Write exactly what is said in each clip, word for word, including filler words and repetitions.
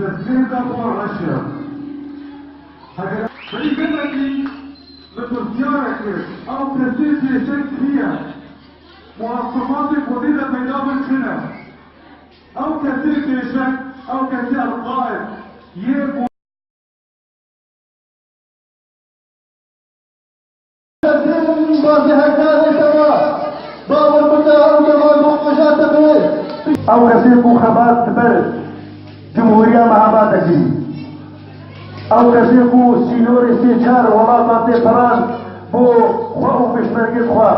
Destgirêka xwe reş e. Heger Xelîfetê li pirsyarek kir, ew kesê pêşeng kî ye? Muwasefatê ku tê de peyda bin çi ne? Ew kesê pêşeng, ew kesê elqaid yê ku Bazı hektarê te wa, bawer bike ew dema ku xweşa te bê. Ew kesê ku xebat di ber Cumhuriya Mehabad de kirî. Ew kesê ku sînorê sê çar welatan tê piran bo xwe û pêşmergê xwe.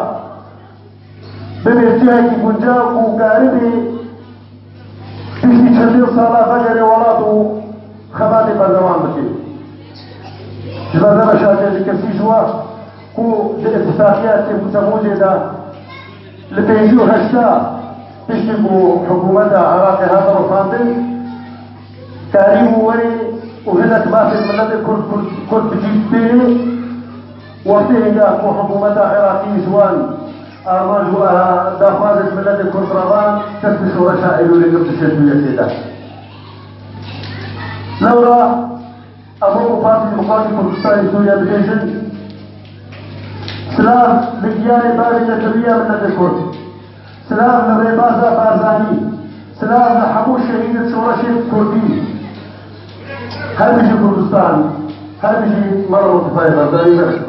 Bibê cihekî guncaw ku karibê piştî çendin sala vegerê welat û xebatê berdewam bike. Ji ber ne veşartiyê li kesî ji we ku di îtifaqiyatê Temmûzê de li pêncî û heşta piştî ku hikûmeta Iraqê hate rûxandin, karîbû werê û hinek mafên miletê Kurd, Kurd, Kurd bi cî bênê, wextê hêga ku hikûmeta Iraqî ji wan armanc û, eh, daxwazên miletê Kurd re ve, dest bi şoreşa Eylûlê girt di şêst û yekê de. Lewra em wekû Partî Demokratîk Kurdistanê Sûriye dibêjin, silav li giyanê bavê netewî ya miletê Kurd. Silav li rêbaza Barzanî, silav li hemû şehîdên şoreşê Kurdî. Her bijî Kurdistan, her bijî Mala Mustefayê Barzanî, her bijî.